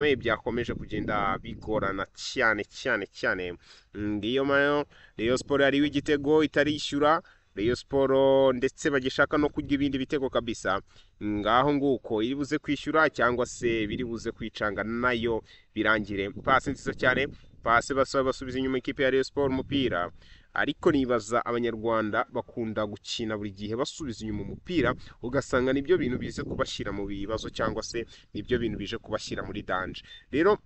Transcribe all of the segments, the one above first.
Byakomeje kugenda bigorana cyane cyane cyane. Ngiyo mayo Rayon Sport yariwe igitego itarishyura Rayon Sport, ndetse bagishaka no kurya ibindi bitego kabisa. Ngaho nguko iri buze kwishyura cyangwa se biri buze kwicanga nayo birangire. Pasi nziza cyane, pasi basaba basubiza inyuma ikipe ya Rayon Sport umupira, ariko nibaza Abanyarwanda bakunda gukina buri gihe basubiza inyuma umupira, ugasanga nibyo bintu bize kubashyira mu bibazo cyangwa se nibyo bintu bije kubashyira muri danger. Rero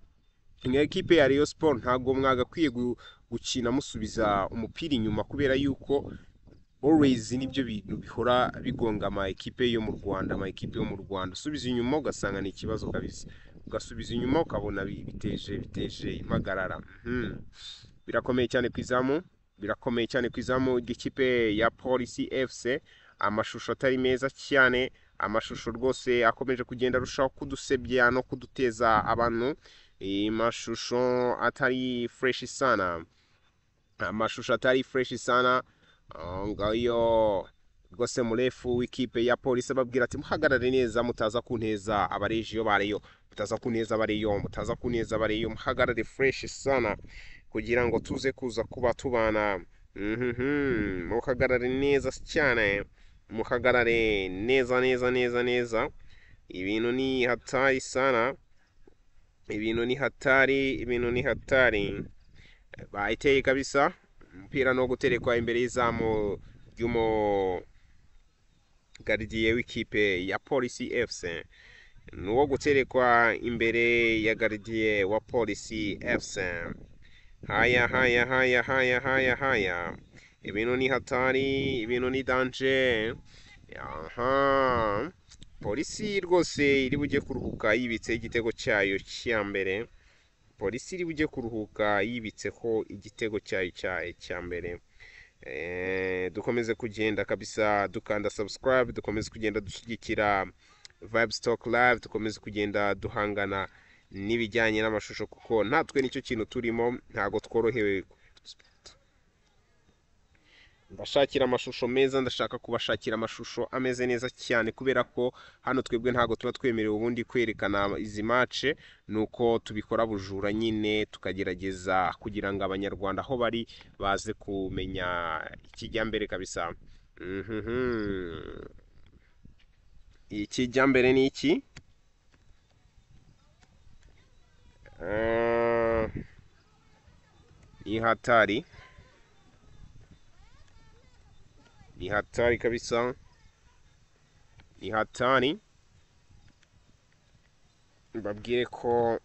nka ekipe ya Rayon Sport ntabwo mwagakwiye gukina musubiza umupira inyuma, kubera yuko always nibyo bintu bihora bigonga ama ekipe yo mu Rwanda. Ama ekipe yo mu Rwanda usubiza inyuma ugasanga ni ikibazo kabisa, ugasubiza inyuma ukabona biteje impagarara. Birakomeye cyane ku izamu, birakomeye cyane ku izamu ry'ikipe ya Polisi FC. Amashusho atari meza cyane, amashusho rwose akomeje kugenda arushaho kudusebya no kuduteza abantu. Amashusho atari fresh sana, amashusho atari fresh sana. Ngayo rwose murefu w'ikipe ya Polisi ababwira ati: "Muhagarare neza, mutaza kunteza abarejiyo bareyo, mutaza kunteza abareyo, mutaza kunteza abareyo, muhagarare fresh sana kugira ngo tuze kuza kuba tubana. Muhagarare neza cyane, muhagarare neza neza neza neza." Ibintu ni hatari sana, ibintu ni hatari, ibintu ni hatari. Bayiteye kabisa, umupira no guterekwa imbere y'izamu ry'umu gardien w'ikipe ya Polisi FC, ni uwo guterekwa imbere ya gardien wa Polisi FC. Haya haya haya haya haya haya, ibintu ni hatari, ibintu ni danger. Aha Polisi rwose iri bujye kuruhuka yibitse igitego cyayo cya mbere. Polisi iri bujye kuruhuka yibitseho igitego cyayo cya mbere. Dukomeze kugenda kabisa dukanda subscribe, dukomeze kugenda dushyigikira Vibes Talk Live, dukomeze kugenda duhangana n'ibijyanye n'amashusho, kuko natwe nicyo kintu turimo, ntabwo tworohewe. Ndashakira amashusho meza, ndashaka kubashakira amashusho ameze neza cyane, kubera ko hano twebwe ntabwo tuba twemerewe ubundi kwerekana izi match, nuko tubikora bujura nyine, tukagerageza kugira ngo Abanyarwanda aho bari baze kumenya ikijyambere kabisa. Ikijyambere ni iki? Ni hatari, ni hatari kabisa, ni hatari. Mbabwire ko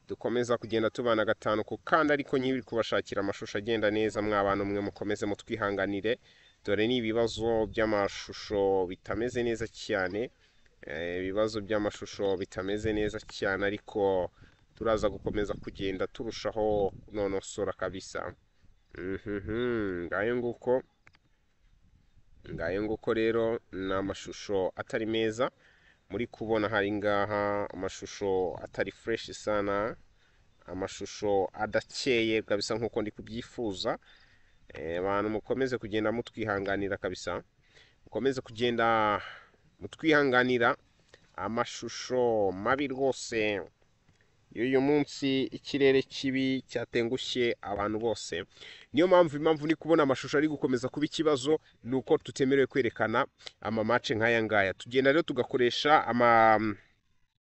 dukomeza kugenda tubana gatanu ku kandi, ariko nkiri kubashakira amashusho agenda neza. Mw'abantu mwe mukomeze mutwihanganire, dore ni ibibazo by'amashusho bitameze neza cyane, ibibazo by'amashusho bitameze neza cyane, ariko turaza gukomeza kugenda turushaho kunonosora kabisa. Ngayo nguko, ngayo nguko. Rero ni amashusho atari meza muri kubona hari ngaha, amashusho atari fresh sana, amashusho adakeye kabisa nkuko ndi kubyifuza. Abantu mukomeze kugenda mutwihanganira kabisa, mukomeze kugenda mutwihanganira amashusho mabi rwose y'uyu munsi. Ikirere kibi cyatengushye abantu bose, niyo mpamvu impamvu ni kubona amashusho ari gukomeza kuba ikibazo ni uko tutemerewe kwerekana ama match nk'aya ngaya. Tugenda rero tugakoresha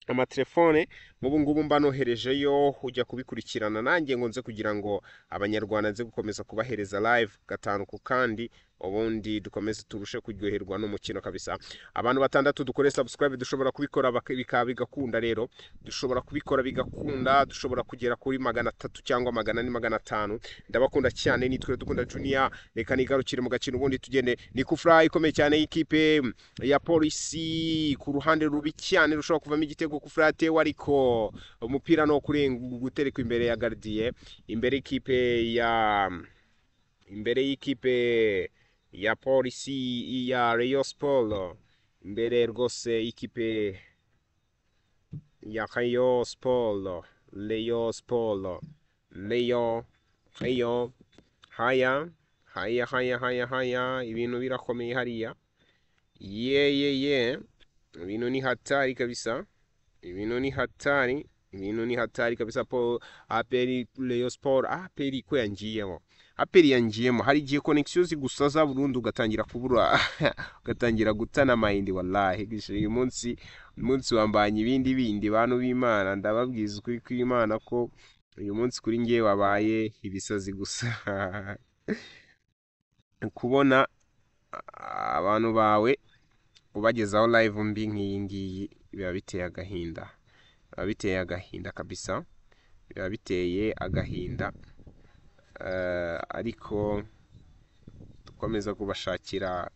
amatelefone nk'ubu ngubu mba noherejeyo ujya kubikurikirana nanjye ngo nze kugira ngo Abanyarwanda nze gukomeza kubahereza live gatanu ku kandi, ubundi dukomeze turushe kuryoherwa n'umukino kabisa. Abantu batandatu dukore subscribe, dushobora kubikora bikaba bigakunda. Rero dushobora kubikora bigakunda, dushobora kugera kuri 300 cyangwa 400, 500. Ndabakunda cyane, nitwe Dukunda Junior. Reka nigarukire mu gakino ubundi tugende. Ni kufra ikomeye cyane y'ikipe ya Polisi ku ruhande rubi cyane rushobora kuvamo igitego. Kufra yatewe, ariko umupira no kurenga guterekwa imbere ya gardien, imbere y'ikipe ya imbere y'ikipe ya Polisi, ya Rayon Sport, imbere rwose y'ikipe ya Rayon Sport, Rayon Sport, Rayon, Rayon. Haya haya haya haya haya, ibintu birakomeye hariya. Ye ye ye, ibintu ni hatari kabisa. Ibintu ni hatari, ibintu ni hatari kabisa. Po APR Rayon Sport, APR ko yangiyemo, APR yangiyemo. Hari igihe connection zigusaza burundu, ugatangira kubura, ugatangira gutana amayindi. Wallahi uyu munsi wambanye ibindi bindi. Bantu b'Imana, ndababwiza ukuri kw'Imana ko uyu munsi kuri ngewe wabaye ibisazi gusa. Kubona abantu bawe ubagezaho live mbi nk'iyi ngiyi biba biteye agahinda, biba biteye agahinda kabisa, biba biteye agahinda. Ariko dukomeza kubashakira,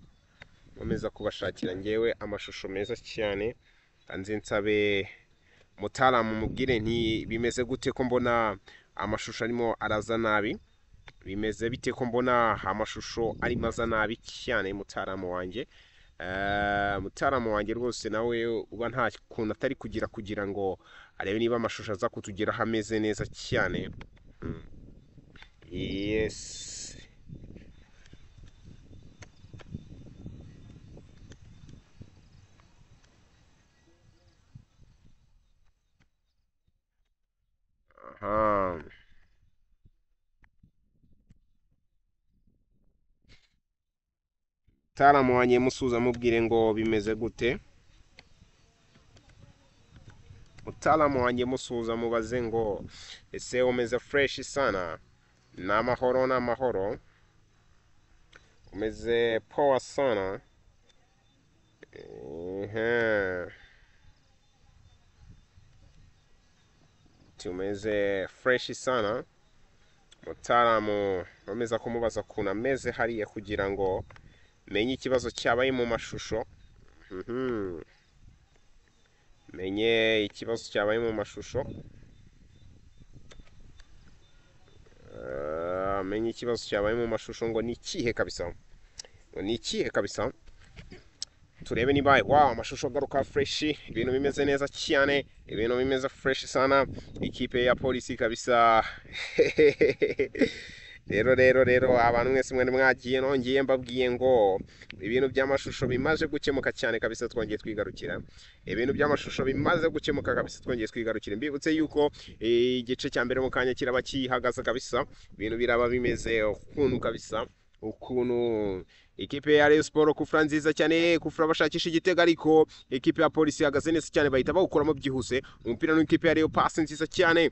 nkomeza kubashakira ngewe amashusho meza cyane. Nze nsabe mutaramu mubwire nti bimeze gute ko mbona amashusho arimo araza nabi, bimeze bite ko mbona amashusho arimo aza nabi cyane? Mutaramu wanjye, mutaramu wanjye rwose nawe uba nta kuntu atari kugira ngo arebe niba amashusho aza kutugeraho ameze neza cyane. Yes. Aha. Mutaramu wanjye musuza mubwire ngo bimeze gute. Mutaramu wanjye musuza mubaze ngo ese umeze fresh sana, ni amahoro ni amahoro, umeze power sana. Tumeze fresh sana. Mutaramu bameza kumubaza ukuntu ameze hariya kugira ngo menye ikibazo cyabaye mu mashusho. Menye ikibazo cyabaye mu mashusho. Menye ikibazo cyabaye mu mashusho ngo ni ikihe kabisa, ngo ni ikihe kabisa. Turebe niba wow, amashusho agaruka fresh, ibintu bimeze neza cyane, ibintu bimeze fresh sana. Ikipe ya polisi kabisa. Rero abantu mwese mwari mwagiye, nongeye mbabwiye ngo ibintu by'amashusho bimaze gukemuka cyane kabisa, twongeye twigarukira. Ibintu by'amashusho bimaze gukemuka kabisa, twongeye twigarukira. Mbibutse yuko igice cya mbere mu kanya kiraba kihagaze kabisa, ibintu biraba bimeze ukuntu kabisa, ukuntu ikipe ya Rayon Sport kufra nziza cyane, kufra bashakisha igitego, ariko ikipe ya polisi ihagaze neza cyane, bahita bawukuramo byihuse. Umupira n'ikipe ya Rayon, pass nziza cyane,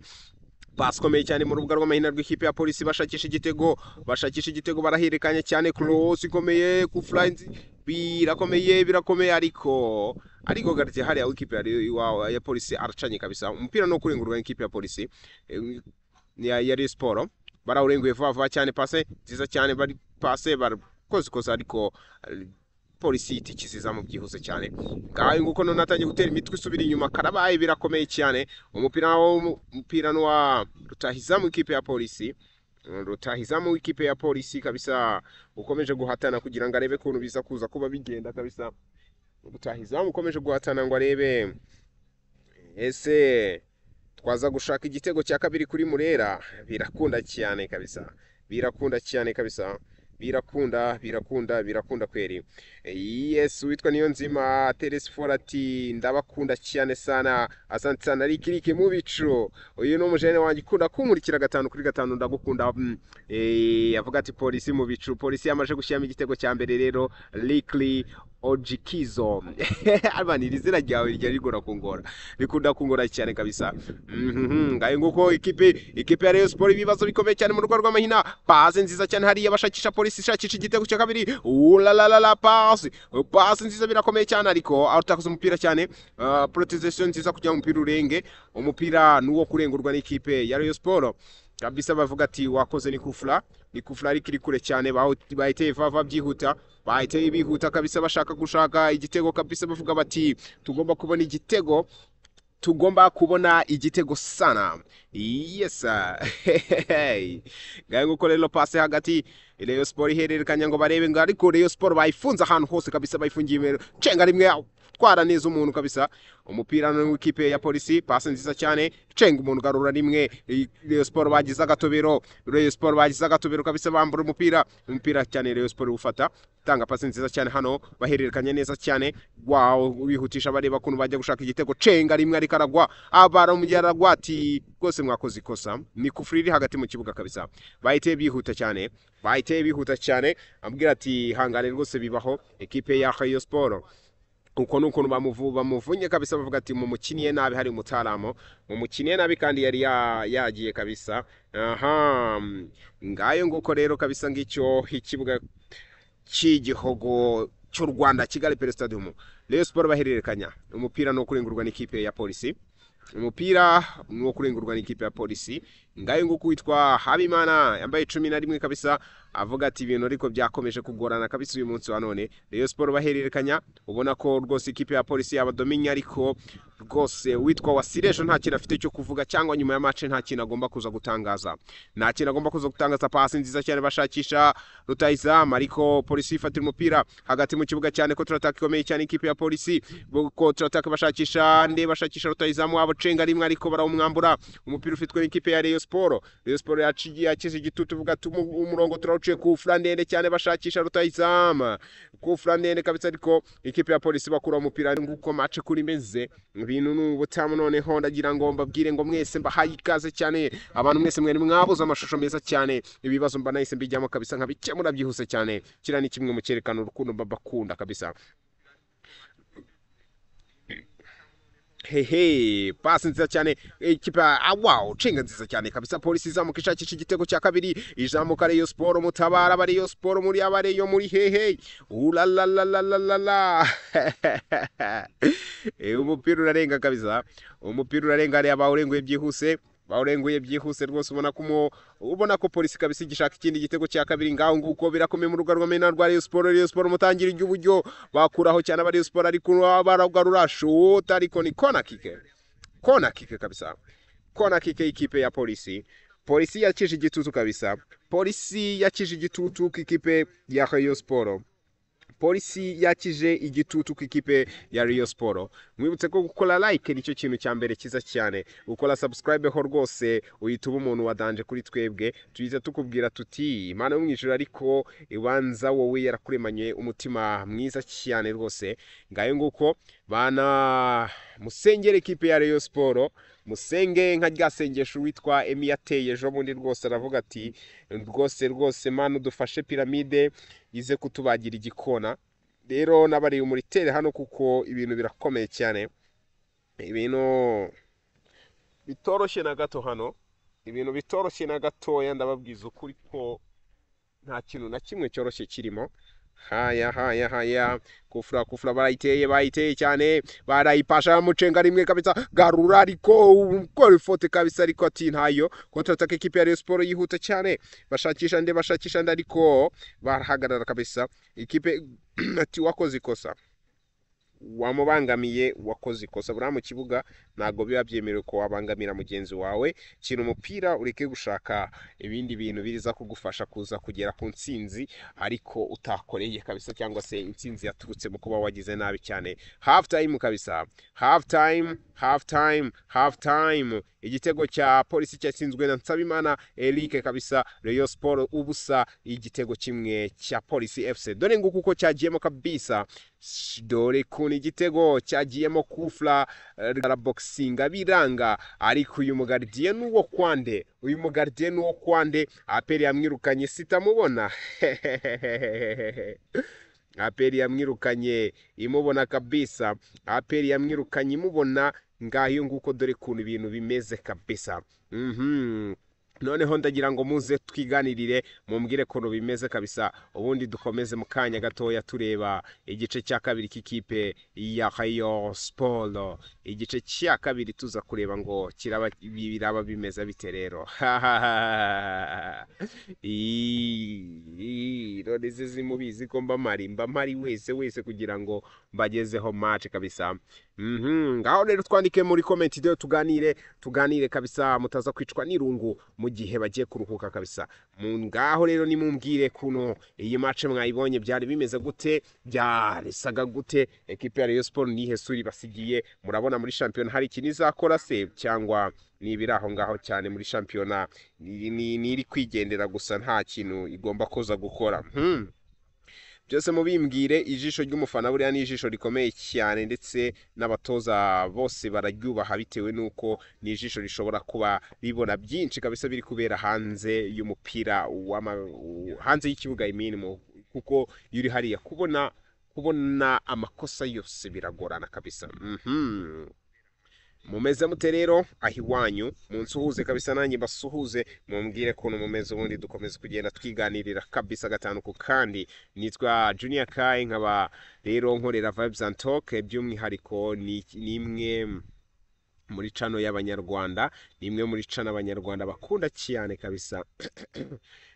pass ikomeye cyane mu rubuga rw'amahina rw'ikipe ya polisi, bashakisha igitego, bashakisha igitego, barahererekanya cyane, cross ikomeye, kufra birakomeye, birakomeye, ariko gardien hariya w'ikipe ya polisi aracanye kabisa. Umupira no kurengurwa n'ikipe ya polisi ya Rayon Sport, barawurenguye vuba vuba cyane, passe nziza cyane, bari passe barakoze kosa, ariko polisi itikiziza mu byihuse cyane. Ngaho nguko none atangiye gutera imitwe isubira inyuma, karabaye birakomeye cyane. Umupira n'uwa rutahizamu ikipe ya polisi, rutahizamu ikipe ya polisi kabisa, ukomeje guhatana kugira ngo arebe kuntu biza kuza kuba bigenda kabisa. Rutahizamu ukomeje guhatana ngo arebe ese twaza gushaka igitego cya kabiri kuri Murera. Birakunda cyane kabisa, birakunda cyane kabisa, birakunda, birakunda, birakunda kweri. Yes, witwa Niyonzima Telesfora ati ndabakunda cyane sana, asante sana rikirike mu bicu. Uyu ni umujene wanjye ukunda kunkurikira 5 kuri 5, ndagukunda. Avuga ati polisi mu bicu, polisi yamaje gushyiramo igitego cya mbere rero, Likli Ojikizo. Albani izina ryawe rijya rigora kungora, rikunda kungora cyane kabisa. Ngaye nguko ikipe ya Rayon Sport ibibazo bikomeye cyane mu rugo rw'amahina. Passe nziza cyane hariya bashakisha polisi ishakisha igitego cya kabiri. Ulalalala, passe nziza birakomeye cyane, ariko arutakoze umupira cyane. Protection nziza kugira umupira urenge, umupira nuwo kurengurwa n'ikipe ya Rayon Sport kabisa. Bavuga ati wakoze ni kufla, ni kufla ariko iri kure cyane, bahiteye vava byihuta, bahiteye bihuta kabisa, bashaka gushaka igitego kabisa. Bavuga bati tugomba kubona igitego, tugomba kubona igitego sana. Yes. Ngaye nguko rero passe hagati, Rayon Sport ihererekanya ngo barebe ngo, ariko Rayon Sport bayifunze ahantu hose kabisa, bayifungiye imbere. Cenga rimwe, twara neza umuntu kabisa. Umupira w'ikipe ya Polisi, pasi nziza cyane, cenga umuntu, garura rimwe. Rayon Sport bagize agatobero, Rayon Sport bagize agatobero kabisa, bambura umupira, umupira cyane Rayon Sport ufata, tanga pasi nziza cyane hano, bahererekanya neza cyane. Wow, wihutisha bareba ukuntu bajya gushaka igitego. Cenga rimwe ariko aragwa, abaramugera aragwa, ati rwose mwakoze ikosa. Ni kufuri iri hagati mu kibuga kabisa. Bahite bihuta cyane, bahite bihuta cyane, ambwira ati hangane rwose bibaho. Ekipe ya Rayon Sport uko ni ukuntu bamuvunye kabisa, bavuga ati mumukiniye nabi, hari umutaramo mumukiniye nabi kandi yari yagiye kabisa. Aha ngayo nguko rero kabisa, ngicyo ikibuga cy'igihogo cy'u Rwanda, Kigali Pele Stadium. Rayon Sport bahererekanya umupira no kurengurwa n'ikipe ya Polisi, umupira ni uwo kurengurwa n'ikipe ya Polisi. Ngayo nguko witwa Habimana yambaye 11 kabisa, avuga ati ibintu ariko byakomeje kugorana kabisa uyu munsi wa none. Rayon Sport bahererekanya, ubona ko rwose ikipe ya Polisi yabadominye, ariko rwose witwa Wasirejo nta kintu afite cyo kuvuga, cyangwa nyuma ya match nta kintu agomba kuza gutangaza, nta kintu agomba kuza gutangaza. Pasi nziza cyane bashakisha rutayizamu, ariko Polisi ifatira umupira hagati mu kibuga cyane. Contre attaque ikomeye cyane ikipe ya Polisi, contre attaque bashakisha nde? Bashakisha rutayizamu wabo, cenga rimwe ariko barawumwambura. Umupira ufitwe n'ikipe ya Rayon Sport. Rayon Sport yaciye yakize igitutu, uvuga ati umurongo turawuciye. Kufra ndende cyane, bashakisha rutayizamu, kufra ndende kabisa, ariko ikipe ya Polisi bakura umupira. Nguko match kuri imeze, ibintu ni ubutamu. Noneho ndagira ngo mbabwire ngo mwese mbahaye ikaze cyane, abantu mwese mwari mwabuze amashusho meza cyane. Ibibazo mba nahise mbijyamo kabisa nkabikemura byihuse cyane. Kiriya ni kimwe mu cyerekana urukundo mbakunda kabisa. Hehe, pasi nziza cyane ikipe, wow, cenga nziza cyane kabisa. Polisi izamuka ishakisha igitego cya kabiri, izamuka Rayon Sport, mutabara aba Rayon Sport, muri aba Rayon muri hehe, ulalalalalalala. Umupira urarenga kabisa, umupira urarenga, hariya bawurenguye byihuse, bawurenguye byihuse rwose. Ubona ko ubona ko Polisi kabisa igishaka ikindi gitego cya kabiri. Ngaho nguko birakomeye mu rugo rw'amena rwa Rayon Sport. Rayon Sport mutangira iby'uburyo bakuraho cyane aba Rayon Sport, ariko baragarura shota, ariko ni corner kick, corner kick kabisa, corner kick ikipe ya Polisi. Polisi yakije igitutu kabisa, Polisi yakije igitutu k'ikipe ya Rayon Sport, Polisi yakije igitutu ku ikipe ya Rayon Sport. Mwibutse ko gukora like nicyo kintu cya mbere cyiza cyane, gukora subscribe ho rwose uhita uba umuntu wa danger kuri twebwe. Tuhita tukubwira tuti Imana yo mu ijuru ariko ibanza wowe yarakuremanye umutima mwiza cyane rwose. Ngayo nguko bana, musengere ikipe ya Rayon Sport, musenge nka rya sengesho witwa Emi yateye ejo bundi rwose, aravuga ati rwose rwose Mana udufashe Piramide ize kutubagira igikona. Rero n'abari umuritere hano kuko ibintu birakomeye cyane, ibintu bitoroshye na gato hano, ibintu bitoroshye na gatoya. Ndababwiza ukuri ko nta kintu na kimwe cyoroshye kirimo. Haya haya haya, kufura kufura barayiteye, bayiteye cyane, barayipasha, mucenga rimwe kabisa, garura ariko ukora ifote kabisa, ariko ati ntayo. Contre attaque ekipe ya Rayon Sport yihuta cyane, bashakisha nde? Bashakisha nde? Ariko barahagarara kabisa. Ikipe ati wakoze ikosa, wamubangamiye, wakoze ikosa. Buriya mu kibuga ntabwo biba byemerewe ko wabangamira mugenzi wawe. Kina umupira, ureke gushaka ibindi bintu biza kugufasha kuza kugera ku ntsinzi ariko utakoreye kabisa, cyangwa se intsinzi yaturutse mu kuba wagize nabi cyane. Half time kabisa, half time, half time, half time. Igitego cya Polisi cyatsinzwe na Nsabimana Eric kabisa. Rayon Sport ubusa, igitego kimwe cya Polisi FC. Dore nguko uko cyagiyemo kabisa, dore kuntu igitego cyagiyemo. Kufla araboxinga biranga, ariko uyu mugardien n'uwo kwande, uyu mugardien n'uwo kwande. APR yamwirukanye sitamubona, APR yamwirukanye imubona kabisa, APR yamwirukanye imubona. Ngayo nguko, dore kuntu ibintu bimeze kabisa. Noneho ndagira ngo muze twiganirire, mumbwire ukuntu bimeze kabisa, ubundi dukomeze mu kanya gatoya tureba igice cya kabiri cy'ikipe ya Rayon Sport. Igice cya kabiri tuza kureba ngo kiraba biraba bimeze bite rero. None se simubizi ko mba mpari, mba mpari wese wese kugira ngo mbagezeho match kabisa. Ngaho rero twandike muri comment rero, tuganire, tuganire kabisa, mutaza kwicwa n'irungu mu gihe bagiye kuruhuka kabisa. Ngaho rero nimumbwire kuno iyi match mwayibonye, byari bimeze gute, byarisaga gute? Ekipe ya Rayon Sport nihe suri basigiye? Murabona muri shampiyona hari ikintu izakora se, cyangwa ni ibiri aho ngaho cyane muri shampiyona, ni iri kwigendera gusa, nta kintu igomba kuza gukora? Byose mubimbwire. Ijisho ry'umufana buriya ni ijisho rikomeye cyane, ndetse n'abatoza bose bararyubaha, bitewe n'uko ni ijisho rishobora kuba ribona byinshi kabisa biri kubera hanze y'umupira hanze y'ikibuga, I mean, kuko iyo uri hariya kubona amakosa yose biragorana kabisa. Mumeze mute rero aho iwanyu? Munsuhuze kabisa, nanjye mbasuhuze, mumbwire ukuntu mumeze, ubundi dukomeze kugenda twiganirira kabisa gatanu ku kandi. Nitwa Junior Kai, nkaba rero nkorera Vibes and Talk, by'umwihariko ni imwe muri channel y'Abanyarwanda, ni imwe muri channel Abanyarwanda bakunda cyane kabisa,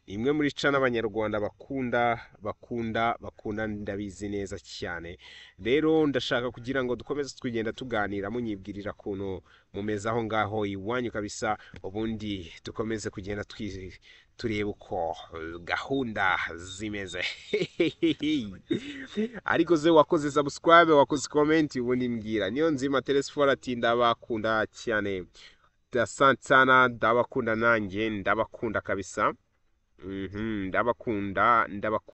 ni imwe muri channel Abanyarwanda bakunda, bakunda, bakunda, ndabizi neza cyane. Rero ndashaka kugira ngo dukomeze tugenda tuganira, munyibwirira ukuntu mumeze aho ngaho iwanyu kabisa, ubundi dukomeze kugenda tureba uko gahunda zimeze. Ariko ze wakoze subscribe, wakoze comment, ubundi mbwira. Niyo nzima Telesphore ati: "Ndabakunda cyane." Asante sana, ndabakunda nanjye, ndabakunda kabisa. Ndabakunda, ndabakunda.